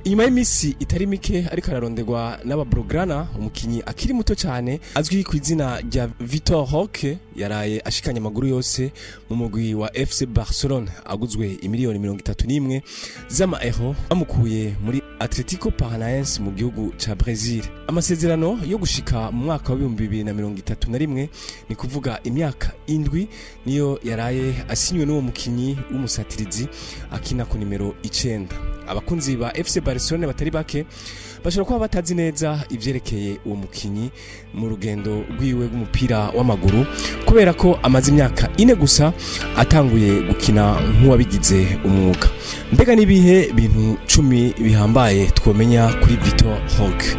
Inyuma y'imisi itari mike ariko araronderwa n'abablaugrana, umukinyi akiri muto cyane azwi ku izina rya Vitor Roque yaraye ashikanye amaguru yose mu mugwi wa FC Barcelone, aguzwe imiliyoni 31 z'amaeuro, bamukuye muri Atletico Paranaense mu gihugu ca Brazil. Amasezerano yo gushika mu mwaka wa 2031, ni kuvuga imyaka 7, niyo yaraye asinywe n'uwo mukinyi w'umusatirizi akina ku nimero 9. Abakunzi ba FC Barcelone batari bake bashobora kuba batazi neza ivyerekeye uwo mukinyi mu rugendo rwiwe rw'umupira w'amaguru, kubera ko amaze imyaka 4 gusa atanguye gukina nk'uwabigize umwuga. Mbega n'ibihe bintu 10 bihambaye twomenya kuri Vitor Roque?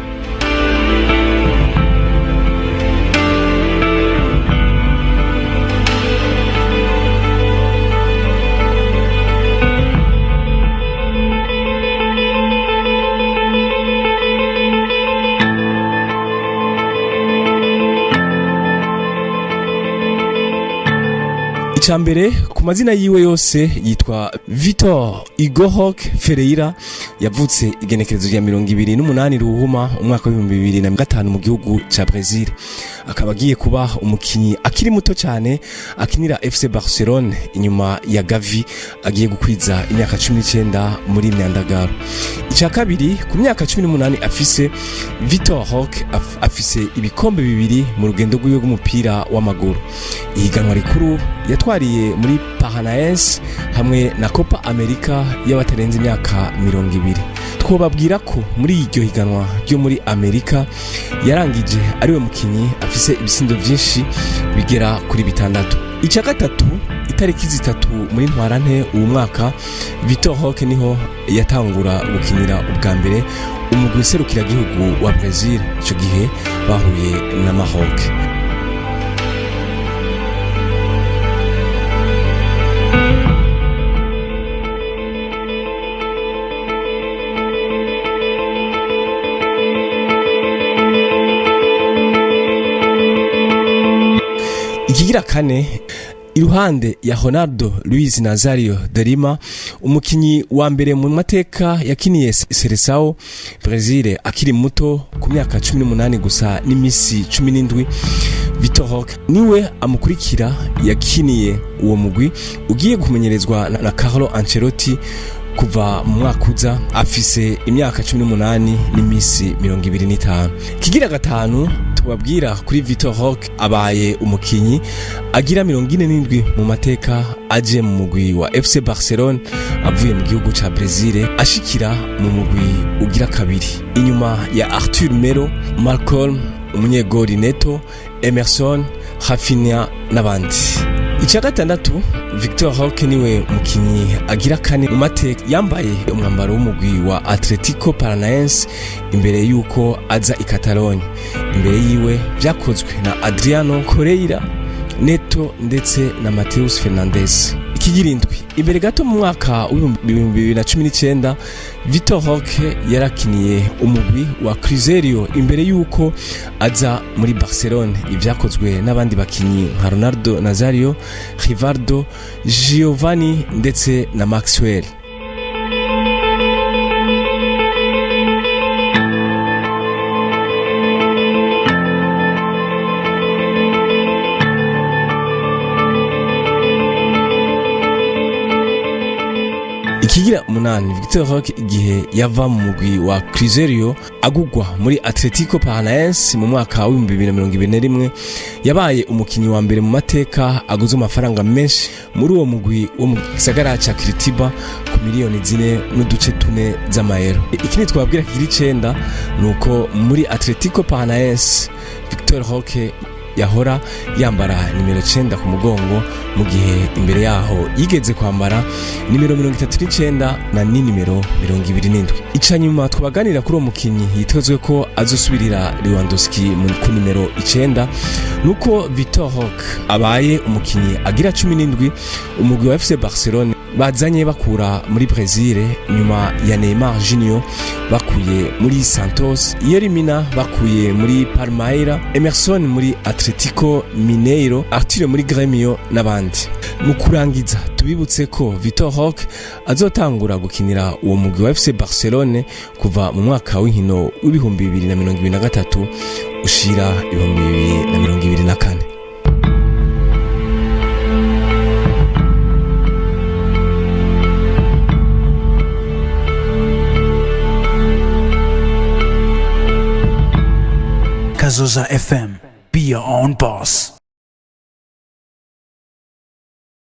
Icambere, ku mazina yiwe yose yitwa Vitor Hugo Roque Ferreira, yavutse igenekerezo rya 28 Ruhuma umwaka wa 2005 mu gihugu ca Brazil. Akaba agiye kuba umukinyi akiri muto cyane akinira FC Barcelone inyuma ya Gavi agiye gukwiza imyaka 19 muri Myandagaro. Icya kabiri, ku myaka 18 afise, Vitor Roque afise ibikombe 2 mu rugendo rwiwe rw'umupira w'amaguru. Ihiganwa rikuru yatwariye muri Paranaense hamwe na Copa America y'abatarenze imyaka 20. Twobabwira ko muri iryo higanwa ryo muri Amerika yarangije ariwe mukinyi afise ibisindo vyinshi bigera kuri 6. Icya gatatu, itariki 3 muri Ntwarante uwo mwaka, Vitor Roque niho yatangura gukinira ubwa mbere umugwi serukiragihugu wa Brazil. Ico gihe bahuye na Maroc. Ikigira kane, iruhande ya Ronaldo Luis Nazario de Lima, umukinyi wa mbere mu mateka yakiniye Seleção Brazil akiri muto ku myaka 18 gusa n'imisi 17, Vitor Roque niwe amukurikira yakiniye uwo mugwi ugiye kumenyerezwa na Carlo Ancelotti kuva mu mwaka uza, afise imyaka 18 n'imisi 25. Kigira gatanu tubabwira kuri Vitor Roque, abaye umukinyi agira 47 mu mateka aje mu mugwi wa FC Barcelone avuye mu gihugu ca Brazil, ashikira mu mugwi ugira kabiri inyuma ya Arthur Melo, Malcolm, umunyegori Neto, Emerson, Rafinha n'abandi. Icya gatandatu, Victor Roque niwe mukinyi agira kane mu mateka yambaye umwambaro w'umugwi wa Atletico Paranaense imbere yuko aza i Catalogne. Imbere yiwe vyakozwe na Adriano Correia, Neto ndetse na Mateus Fernandes. Ikigira indwi, imbere gato mu mwaka wa 2019, Vitor Roque yarakiniye umugwi wa Cruzeiro imbere yuko aza muri Barcelone, ivyakozwe n'abandi bakinyi nka Ronaldo Nazario, Rivaldo, Giovanni ndetse na Maxwell. Ikigira umunani, Victor Roque igihe yava mu mugwi wa Cruzeiro agugwa muri Atletico Paranaense mu mwaka wa 2021, yabaye umukinyi wa mbere mu mateka aguze amafaranga menshi muri uwo mugwi wo mu gisagara ca Curitiba ku miliyoni 4.4 z'amayero. Ikindi twababwira kigira 9 nuko muri Atletico Paranaense Victor Roque yahora yambara nimero 9 ku mugongo, mu gihe imbere yaho yigeze kwambara nimero 39 na ni nimero 27. Icanyuma twabaganira kuri uwo mukinyi yitezwe ko azosubirira Lewandowski ku nimero 9, nuko Vitor Roque abaye umukinyi agira 17 umugwi wa FC Barcelone Bazanye bakura muri Brazil nyuma ya Neymar Junior bakuye muri Santos, Yerry Mina bakuye muri Palmeiras, Emerson muri Atletico Mineiro, Arthur muri Gremio n'abandi. Mu kurangiza, tubibutse ko Vitor Roque azotangura gukinira uwo mugwi wa FC Barcelone kuva mu mwaka w'inkino w'2023 ushira 2024. Kazoza FM. Be your own boss.